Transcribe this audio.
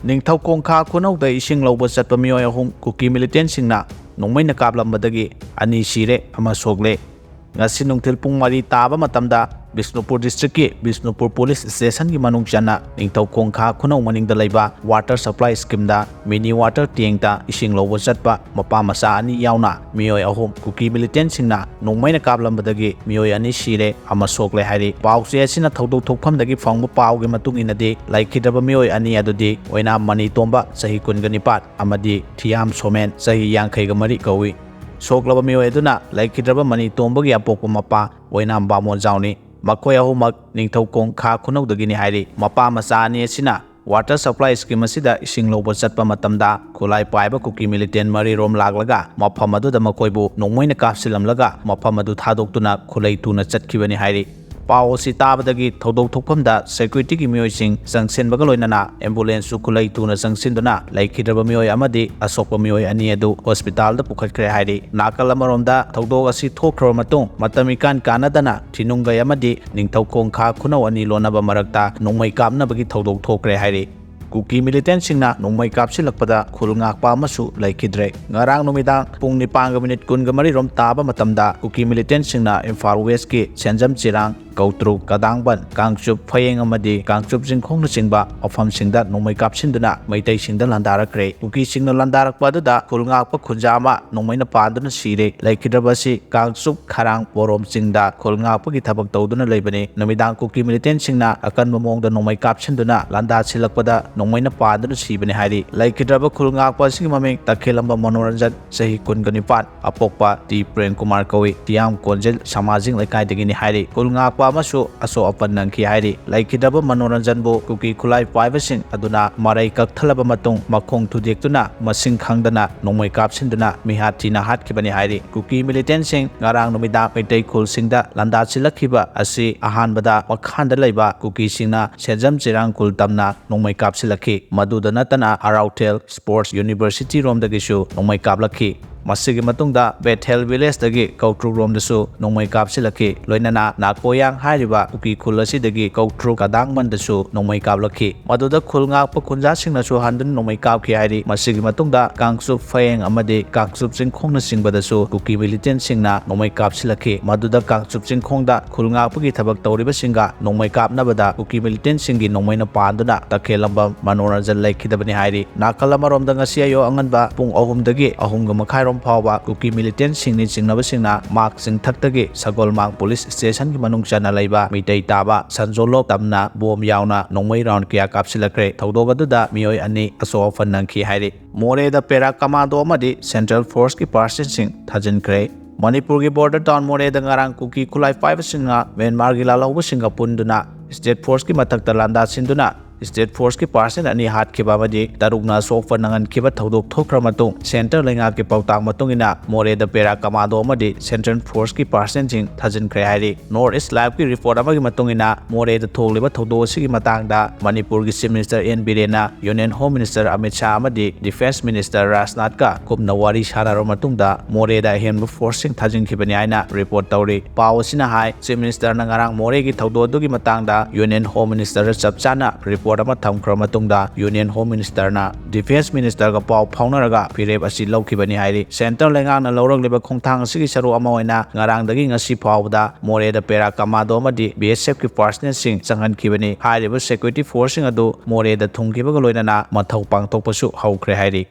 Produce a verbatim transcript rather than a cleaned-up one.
ꯅꯤꯡꯊꯧꯈꯣꯡ ꯈꯥ ꯈꯨꯅꯧꯗ ꯏꯁꯤꯡ ꯂꯧꯕ ꯆꯠꯄ ꯃꯤꯑꯣꯏ ꯑꯍꯨꯝ ꯀꯨꯀꯤ ꯃꯤꯂꯤꯇꯦꯟꯁꯤꯡꯅ ꯅꯣꯡꯃꯩꯅ ꯀꯥꯞꯂꯝꯕꯗꯒꯤ ꯑꯅꯤ ꯁꯤꯔꯦ, ꯑꯃ ꯁꯣꯛꯂꯦ꯫ ꯉꯁꯤ ꯅꯨꯡꯊꯤꯜ ꯄꯨꯡ ꯃꯔꯤ ꯇꯥꯕ ꯃꯇꯝꯗ ꯕꯤꯁꯅꯨꯄꯨꯔ ꯗꯤꯁꯇ꯭ꯔꯤꯛꯀꯤ ꯕꯤꯁꯅꯨꯄꯨꯔ ꯄꯨꯂꯤꯁ ꯁ꯭ꯇꯦꯁꯟꯒꯤ ꯃꯅꯨꯡ ꯆꯟꯅ ꯅꯤꯡꯊꯧꯈꯣꯡ ꯈꯥ ꯈꯨꯅꯧ ꯃꯅꯤꯡꯗ ꯂꯩꯕ ꯋꯥꯇꯔ ꯁꯄ꯭ꯂꯥꯏ ꯁ꯭ꯀꯤꯝꯗ ꯃꯤꯅꯤ ꯋꯥꯇꯔ ꯇꯦꯡꯇ ꯏꯁꯤꯡ ꯂꯧꯕ ꯆꯠꯄ ꯃꯄꯥ ꯃꯆꯥ ꯑꯅꯤ ꯌꯥꯎꯅ ꯃꯤꯑꯣꯏ ꯑꯍꯨꯝ ꯀꯨꯀꯤ ꯃꯤꯂꯤꯇꯦꯟꯁꯤꯡꯅ ꯅꯣꯡꯃꯩꯅ ꯀꯥꯞꯂꯝꯕꯗꯒꯤ ꯃꯤꯑꯣꯏ ꯑꯅꯤ ꯁꯤꯔꯦ, ꯑꯃ ꯁꯣꯛꯂꯦ ꯍꯥꯏꯔꯤ꯫ ꯄꯥꯎꯆꯦ ꯑꯁꯤꯅ ꯊꯧꯗꯣꯛ ꯊꯣꯛꯐꯝꯗꯒꯤ ꯐꯪꯕ ꯄꯥꯎꯒꯤ ꯃꯇꯨꯡ ꯏꯟꯅꯗꯤ, ꯂꯩꯈꯤꯗ꯭ꯔꯕ ꯃꯤꯑꯣꯏ ꯑꯅꯤ ꯑꯗꯨꯗꯤ ꯑꯣꯏꯅꯥꯝ ꯃꯅꯤꯇꯣꯝꯕ, ꯆꯍꯤ ꯀꯨꯟꯒ ꯅꯤꯄꯥꯟ, ꯑꯃꯗꯤ ꯊꯤꯌꯥꯝ ꯁꯣꯃꯦꯟ, ꯆꯍꯤ ꯌꯥꯡꯈꯩꯒ ꯃꯔꯤ ꯀꯧꯏ꯫ ꯁꯣꯛꯂꯕ ꯃꯤꯑꯣꯏ ꯑꯗꯨꯅ ꯂꯩꯈꯤꯗ꯭ꯔꯕ ꯃꯅꯤꯇꯣꯝꯕꯒꯤ ꯑꯄꯣꯛꯄ ꯃꯄꯥ ꯑꯣꯏꯅꯥꯝ ꯕꯥꯃꯣꯟꯖꯥꯎꯅꯤ꯫ ꯃꯈꯣꯏ ꯑꯍꯨꯝꯃꯛ ꯅꯤꯡꯊꯧꯈꯣꯡ ꯈꯥ ꯈꯨꯅꯧꯗꯒꯤꯅꯤ ꯍꯥꯏꯔꯤ꯫ ꯃꯄꯥ ꯃꯆꯥ ꯑꯅꯤ ꯑꯁꯤꯅ ꯋꯥꯇꯔ ꯁꯄ꯭ꯂꯥꯏ ꯁ꯭ꯀꯤꯝ ꯑꯁꯤꯗ ꯏꯁꯤꯡ ꯂꯧꯕ ꯆꯠꯄ ꯃꯇꯝꯗ ꯈꯨꯠꯂꯥꯏ ꯄꯥꯏꯕ ꯀꯨꯀꯤ ꯃꯤꯂꯤꯇꯦꯟ ꯃꯔꯤꯔꯣꯝ ꯂꯥꯛꯂꯒ ꯃꯐꯝ ꯑꯗꯨꯗ ꯃꯈꯣꯏꯕꯨ ꯅꯣꯡꯃꯩꯅ ꯀꯥꯞꯁꯤꯜꯂꯝꯂꯒ ꯃꯐꯝ ꯑꯗꯨ ꯊꯥꯗꯣꯛꯇꯨꯅ ꯈꯨꯠꯂꯩ ꯊꯨꯅ ꯆꯠꯈꯤꯕꯅꯤ ꯍꯥꯏꯔꯤ꯫ ꯄꯥꯎ ꯑꯁꯤ ꯇꯥꯕꯗꯒꯤ ꯊꯧꯗꯣꯛ ꯊꯣꯛꯐꯝꯗ ꯁꯦꯀ꯭ꯌꯨꯔꯤꯇꯤꯒꯤ ꯃꯤꯑꯣꯏꯁꯤꯡ ꯆꯪꯁꯤꯟꯕꯒ ꯂꯣꯏꯅꯅ ꯑꯦꯝꯕꯨꯂꯦꯟꯁꯁꯨ ꯈꯨꯠꯂꯩ ꯊꯨꯅ ꯆꯪꯁꯤꯟꯗꯨꯅ ꯂꯩꯈꯤꯗ꯭ꯔꯕ ꯃꯤꯑꯣꯏ ꯑꯃꯗꯤ ꯑꯁꯣꯛꯄ ꯃꯤꯑꯣꯏ ꯑꯅꯤ ꯑꯗꯨ ꯍꯣꯁꯄꯤꯇꯥꯜꯗ ꯄꯨꯈꯠꯈ꯭ꯔꯦ ꯍꯥꯏꯔꯤ꯫ ꯅꯥꯀꯜ ꯑꯃꯔꯣꯝꯗ ꯊꯧꯗꯣꯛ ꯑꯁꯤ ꯊꯣꯛꯈ꯭ꯔꯕ ꯃꯇꯨꯡ ꯃꯇꯝ ꯏꯀꯥꯟ ꯀꯥꯟꯅꯗꯅ ꯊꯤꯅꯨꯡꯒꯩ ꯑꯃꯗꯤ ꯅꯤꯡꯊꯧꯈꯣꯡ ꯈꯥ ꯈꯨꯅꯧ ꯑꯅꯤ ꯂꯣꯟꯅꯕ ꯃꯔꯛꯇ ꯅꯣꯡꯃꯩ ꯀꯥꯞꯅꯕꯒꯤ ꯊꯧꯗꯣꯛ ꯊꯣꯛꯈ꯭ꯔꯦ ꯍꯥꯏꯔꯤ꯫ ꯀꯨꯀꯤ ꯃꯤꯂꯤꯇꯦꯟꯁꯤꯡꯅ ꯅꯣꯡꯃꯩ ꯀꯥꯞꯁꯤꯜꯂꯛꯄꯗ ꯈꯨꯜ ꯉꯥꯛꯄ ꯑꯃꯁꯨ ꯂꯩꯈꯤꯗ꯭ꯔꯦ꯫ ꯉꯔꯥꯡ ꯅꯨꯃꯤꯗꯥꯡ ꯄꯨꯡ ꯅꯤꯄꯥꯟꯒ ꯃꯤꯅꯤꯠ ꯀꯨꯟꯒ ꯃꯔꯤꯔꯣꯝ ꯇꯥꯕ ꯃꯇꯝꯗ ꯀꯨꯀꯤ ꯃꯤꯂꯤꯇꯦꯟꯁꯤꯡꯅ ꯏꯝꯐꯥꯜ ꯋꯦꯁꯀꯤ ꯁꯦꯟꯖꯝ ꯆꯤꯔꯥꯡ, ꯀꯧꯇ꯭ꯔꯨꯛ, ꯀꯗꯥꯡꯕꯟ, ꯀꯥꯡꯆꯨꯞ, ꯐꯌꯦꯡ ꯑꯃꯗꯤ ꯀꯥꯡꯆꯨꯞ ꯆꯤꯡꯈꯣꯡꯅꯆꯤꯡꯕ ꯃꯐꯝꯁꯤꯡꯗ ꯅꯣꯡꯃꯩ ꯀꯥꯞꯁꯤꯟꯗꯨꯅ ꯃꯩꯇꯩꯁꯤꯡꯗ ꯂꯥꯟꯗꯥꯔꯛꯈ꯭ꯔꯦ꯫ ꯀꯨꯀꯤꯁꯤꯡꯅ ꯂꯥꯟꯗꯥꯔꯛꯄ ꯑꯗꯨꯗ ꯈꯨꯜ ꯉꯥꯛꯄ ꯈꯨꯟꯖꯥ ꯑꯃ ꯅꯣꯡꯃꯩꯅ ꯄꯥꯟꯗꯨꯅ ꯁꯤꯔꯦ꯫ ꯂꯩꯈꯤꯗ꯭ꯔꯕ ꯑꯁꯤ ꯀꯥꯡꯆꯨꯞ ꯈꯔꯥꯡ ꯄꯣꯔꯣꯝ ꯆꯤꯡꯗ ꯈꯨꯜ ꯉꯥꯛꯄꯒꯤ ꯊꯕꯛ ꯇꯧꯗꯨꯅ ꯂꯩꯕꯅꯤ꯫ ꯅꯨꯃꯤꯗꯥꯡ ꯀꯨꯀꯤ ꯃꯤꯂꯤꯇꯦꯟꯁꯤꯡꯅ ꯑꯀꯟꯕ ꯃꯑꯣꯡꯗ ꯅꯣꯡꯃꯩ ꯀꯥꯞꯁꯤꯟꯗꯨꯅ ꯂꯥꯟꯗꯥꯁꯤꯜꯂꯛꯄꯗ ꯅꯣꯡꯃꯩꯅ ꯄꯥꯟꯗꯨꯅ ꯁꯤꯕꯅꯤ ꯍꯥꯏꯔꯤ꯫ ꯂꯩꯈꯤꯗ꯭ꯔꯕ ꯈꯨꯜ ꯉꯥꯛꯄ ꯑꯁꯤꯒꯤ ꯃꯃꯤꯡ ꯇꯈꯦꯜꯂꯝꯕ ꯃꯅꯣꯔꯟꯖꯟ, ꯆꯍꯤ ꯀꯨꯟꯒ ꯅꯤꯄꯥꯟ, ꯑꯄꯣꯛꯄ ꯇꯤ ꯄ꯭ꯔꯦꯝ ꯀꯨꯃꯥꯔ ꯀꯧꯏ, ꯇꯤꯌꯥꯝ ꯀꯣꯟꯖꯦꯜ ꯁꯃꯥꯖꯤꯡ ꯂꯩꯀꯥꯏꯗꯒꯤꯅꯤ ꯍꯥꯏꯔꯤ꯫ ꯈꯨꯜ ꯉꯥꯛꯄ ꯑꯃꯁꯨ ꯑꯁꯣꯛ ꯑꯄꯟ ꯅꯪꯈꯤ ꯍꯥꯏꯔꯤ꯫ ꯂꯩꯈꯤꯗ꯭ꯔꯕ ꯃꯅꯣꯔꯟꯖꯟꯕꯨ ꯀꯨꯀꯤ ꯈꯨꯠꯂꯥꯏ ꯄꯥꯏꯕꯁꯤꯡ ꯑꯗꯨꯅ ꯃꯔꯩ ꯀꯛꯊꯠꯂꯕ ꯃꯇꯨꯡ ꯃꯈꯣꯡ ꯊꯨꯗꯦꯛꯇꯨꯅ ꯃꯁꯤꯡ ꯈꯪꯗꯅ ꯅꯣꯡꯃꯩ ꯀꯥꯞꯁꯤꯟꯗꯨꯅ ꯃꯤꯍꯥꯠ ꯊꯤꯅ ꯍꯥꯠꯈꯤꯕꯅꯤ ꯍꯥꯏꯔꯤ꯫ ꯀꯨꯀꯤ ꯃꯤꯂꯤꯇꯦꯟꯁꯤꯡ ꯉꯔꯥꯡ ꯅꯨꯃꯤꯗꯥꯡ ꯃꯩꯇꯩ ꯈꯨꯜꯁꯤꯡꯗ ꯂꯥꯟꯗꯥꯁꯤꯜꯂꯛꯈꯤꯕ ꯑꯁꯤ ꯑꯍꯥꯟꯕꯗ ꯃꯈꯥꯟꯗ ꯂꯩꯕ ꯀꯨꯀꯤꯁꯤꯡꯅ ꯁꯦꯟꯖꯝ ꯆꯤꯔꯥꯡ ꯈꯨꯜ ꯇꯝꯅ ꯅꯣꯡꯃꯩ ꯀꯥꯞꯁꯤꯜꯂꯛꯈꯤ꯫ ꯃꯗꯨꯗ ꯅꯠꯇꯅ ꯍꯔꯥꯎꯊꯦꯜ ꯁ꯭ꯄꯣꯔꯠꯁ ꯌꯨꯅꯤꯚꯔꯁꯤꯇꯤꯔꯣꯝꯗꯒꯤꯁꯨ ꯅꯣꯡꯃꯩ ꯀꯥꯞꯂꯛꯈꯤ꯫ ꯃꯁꯤꯒꯤ ꯃꯇꯨꯡꯗ ꯕꯦꯊꯦꯜ ꯚꯤꯂꯦꯖꯇꯒꯤ ꯀꯧꯇ꯭ꯔꯨꯛ ꯔꯣꯝꯗꯁꯨ ꯅꯣꯡꯃꯩ ꯀꯥꯞꯁꯤꯜꯂꯛꯈꯤ꯫ ꯂꯣꯏꯅꯅ ꯅꯥꯀꯣꯌꯥꯡ ꯍꯥꯏꯔꯤꯕ ꯀꯨꯀꯤ ꯈꯨꯜ ꯑꯁꯤꯗꯒꯤ ꯀꯧꯇ꯭ꯔꯨꯛ ꯀꯗꯥꯡꯃꯟꯗꯁꯨ ꯅꯣꯡꯃꯩ ꯀꯥꯞꯂꯛꯈꯤ꯫ ꯃꯗꯨꯗ ꯈꯨꯜ ꯉꯥꯛꯄ ꯈꯨꯟꯖꯥꯁꯤꯡꯅꯁꯨ ꯍꯟꯗꯨꯅ ꯅꯣꯡꯃꯩ ꯀꯥꯞꯈꯤ ꯍꯥꯏꯔꯤ꯫ ꯃꯁꯤꯒꯤ ꯃꯇꯨꯡꯗ ꯀꯥꯡꯆꯨꯞ ꯐꯌꯦꯡ ꯑꯃꯗꯤ ꯀꯥꯡꯆꯨꯞ ꯆꯤꯡꯈꯣꯡꯅꯆꯤꯡꯕꯗ ꯁꯨ ꯀꯨꯀꯤ ꯃꯤꯂꯤꯇꯦꯟꯁꯤꯡꯅ ꯅꯣꯡꯃꯩ ꯀꯥꯞꯁꯤꯜꯂꯛꯈꯤ꯫ ꯃꯗꯨꯗ ꯀꯥꯡꯆꯨꯞ ꯆꯤꯡꯈꯣꯡꯗ ꯈꯨꯜ ꯉꯥꯛꯄꯒꯤ ꯊꯕꯛ ꯇꯧꯔꯤꯕꯁꯤꯡꯒ ꯅꯣꯡꯃꯩ ꯀꯥꯞꯅꯕꯗ ꯀꯨꯀꯤ ꯃꯤꯂꯤꯇꯦꯟꯁꯤꯡꯒꯤ ꯅꯣꯡꯃꯩꯅ ꯄꯥꯟꯗꯨꯅ ꯇꯈꯦꯜꯂꯝꯕꯝ ꯃꯅꯣꯔꯟꯖꯟ ꯂꯩꯈꯤꯗꯕꯅꯤ ꯍꯥꯏꯔꯤ꯫ ꯅꯥꯀꯜ ꯑꯃꯔꯣꯝꯗ ꯉꯁꯤ ꯑꯌꯨꯛ ꯑꯉꯟꯕ ꯄꯨꯡ ꯑꯍꯨꯝꯗꯒꯤ ꯑꯍꯨꯝꯒ ꯃꯈꯥꯏꯔꯣꯝ ꯐꯥꯎꯕ ꯀꯨꯀꯤ ꯃꯤꯂꯤꯇꯦꯟꯁꯤꯡꯅꯤ ꯆꯤꯡꯅꯕꯁꯤꯡꯅ ꯃꯥꯛ ꯆꯤꯡꯊꯛꯇꯒꯤ ꯁꯒꯣꯜꯃꯥꯡ ꯄꯨꯂꯤꯁ ꯁ꯭ꯇꯦꯁꯟꯒꯤ ꯃꯅꯨꯡ ꯆꯟꯅ ꯂꯩꯕ ꯃꯤꯇꯩ ꯇꯥꯕ ꯁꯟꯖꯣꯂꯣꯛ ꯇꯝꯅ ꯕꯣꯝ ꯌꯥꯎꯅ ꯅꯣꯡꯃꯩ ꯔꯥꯎꯟ ꯀꯌꯥ ꯀꯥꯞꯁꯤꯜꯂꯛꯈ꯭ꯔꯦ꯫ ꯊꯧꯗꯣꯛ ꯑꯗꯨꯗ ꯃꯤꯑꯣꯏ ꯑꯅꯤ ꯑꯁꯣꯛ ꯑꯐꯟ ꯅꯪꯈꯤ ꯍꯥꯏꯔꯤ꯫ ꯃꯣꯔꯦꯗ ꯄꯦꯔꯥ ꯀꯃꯥꯟꯗꯣ ꯑꯃꯗꯤ ꯁꯦꯟꯇ꯭ꯔꯦꯜ ꯐꯣꯔꯁꯀꯤ ꯄꯥꯔꯁꯟꯁꯤꯡ ꯊꯥꯖꯤꯟꯈ꯭ꯔꯦ꯫ ꯃꯅꯤꯄꯨꯔꯒꯤ ꯕꯣꯔꯗꯔ ꯇꯥꯎꯟ ꯃꯣꯔꯦꯗ ꯉꯔꯥꯡ ꯀꯨꯀꯤ ꯈꯨꯠꯂꯥꯏ ꯄꯥꯏꯕꯁꯤꯡꯅ ꯃ꯭ꯌꯥꯟꯃꯥꯔꯒꯤ ꯂꯥꯜꯍꯧꯕꯁꯤꯡꯒ ꯄꯨꯟꯗꯨꯅ ꯁ꯭ꯇꯦꯠ ꯐꯣꯔꯁꯀꯤ ꯃꯊꯛꯇ ꯂꯥꯟꯗꯥ ꯁꯤꯟꯗꯨꯅ ꯁ꯭ꯇꯦꯠ ꯐꯣꯔꯁꯀꯤ ꯄꯥꯔꯁꯟ ꯑꯅꯤ ꯍꯥꯠꯈꯤꯕ ꯑꯃꯗꯤ ꯇꯔꯨꯛꯅ ꯑꯁꯣꯛ ꯑꯄꯟ ꯅꯪꯍꯟꯈꯤꯕ ꯊꯧꯗꯣꯛ ꯊꯣꯛꯈ꯭ꯔ ꯃꯇꯨꯡ, ꯁꯦꯟꯇꯔ ꯂꯩꯉꯥꯛꯀꯤ ꯄꯥꯎꯇꯥꯛ ꯃꯇꯨꯡ ꯏꯟꯅ ꯃꯣꯔꯦꯗ ꯄꯦꯔꯥ ꯀꯃꯥꯟꯗꯣ ꯑꯃꯗꯤ ꯁꯦꯟꯇ꯭ꯔꯦꯜ ꯐꯣꯔꯁꯀꯤ ꯄꯥꯔꯁꯟꯁꯤꯡ ꯊꯥꯖꯤꯟꯈ꯭ꯔꯦ ꯍꯥꯏꯔꯤ꯫ ꯅꯣꯔꯠ ꯏꯁ ꯂꯥꯏꯚꯀꯤ ꯔꯤꯄꯣꯔꯠ ꯑꯃꯒꯤ ꯃꯇꯨꯡ ꯏꯟꯅ, ꯃꯣꯔꯦꯗ ꯊꯣꯛꯂꯤꯕ ꯊꯧꯗꯣꯛ ꯑꯁꯤꯒꯤ ꯃꯇꯥꯡꯗ ꯃꯅꯤꯄꯨꯔꯒꯤ ꯆꯤꯐ ꯃꯤꯅꯤꯁꯇꯔ ꯑꯦꯟ ꯕꯤꯔꯦꯟꯅ union home minister Amit Shah ꯑꯃꯗꯤ ꯗꯤꯐꯦꯟꯁ ꯃꯤꯅꯤꯁꯇꯔ ꯔꯥꯖꯅꯥꯊꯀ ꯀꯨꯞꯅ ꯋꯥꯔꯤ ꯁꯥꯟꯅꯔꯕ ꯃꯇꯨꯡꯗ ꯃꯣꯔꯦꯗ ꯑꯍꯦꯟꯕ ꯐꯣꯔꯁꯁꯤꯡ ꯊꯥꯖꯤꯟꯈꯤꯕꯅꯤ ꯍꯥꯏꯅ ꯔꯤꯄꯣꯔꯠ ꯇꯧꯔꯤ꯫ ꯄꯥꯎ ꯑꯁꯤꯅ ꯍꯥꯏ, ꯆꯤꯐ ꯃꯤꯅꯤꯁꯇꯔꯅ ꯉꯔꯥꯡ ꯃꯣꯔꯦꯒꯤ ꯊꯧꯗꯣꯛ ꯑꯗꯨꯒꯤ ꯃꯇꯥꯡꯗ ꯌꯨꯅꯤꯌꯟ ꯍꯣꯝ ꯃꯤꯅꯤꯁꯇꯔꯗ ꯆꯞ ꯆꯥꯅ ꯔꯤꯄꯣꯔꯠ ꯑꯃ ꯊꯝꯈ꯭ꯔ ꯃꯇꯨꯡꯗ, ꯌꯨꯅꯤꯌꯟ ꯍꯣꯝ ꯃꯤꯅꯤꯁꯇꯔꯅ ꯗꯤꯐꯦꯟꯁ ꯃꯤꯅꯤꯁꯇꯔꯒ ꯄꯥꯎ ꯐꯥꯎꯅꯔꯒ ꯐꯤꯔꯦꯞ ꯑꯁꯤ ꯂꯧꯈꯤꯕꯅꯤ ꯍꯥꯏꯔꯤ꯫ ꯁꯦꯟꯇꯔ ꯂꯩꯉꯥꯛꯅ ꯂꯧꯔꯛꯂꯤꯕ ꯈꯣꯡꯊꯥꯡ ꯑꯁꯤꯒꯤ ꯁꯔꯨꯛ ꯑꯃ ꯑꯣꯏꯅ ꯉꯔꯥꯡꯗꯒꯤ ꯉꯁꯤ ꯐꯥꯎꯕꯗ ꯃꯣꯔꯦꯗ ꯄꯦꯔꯥ ꯀꯃꯥꯟꯗꯣ ꯑꯃꯗꯤ ꯕꯤ ꯑꯦꯁ ꯑꯦꯐꯀꯤ ꯄꯥꯔꯁꯅꯦꯜꯁꯤꯡ ꯆꯪꯍꯟꯈꯤꯕꯅꯤ꯫ ꯍꯥꯏꯔꯤꯕ ꯁꯦꯀ꯭ꯌꯨꯔꯤꯇꯤ ꯐꯣꯔꯁꯁꯤꯡ ꯑꯗꯨ ꯃꯣꯔꯦꯗ ꯊꯨꯡꯈꯤꯕꯒ ꯂꯣꯏꯅꯅ ꯃꯊꯧ ꯄꯥꯡꯊꯣꯛꯄꯁꯨ ꯍꯧꯈ꯭ꯔꯦ ꯍꯥꯏꯔꯤ꯫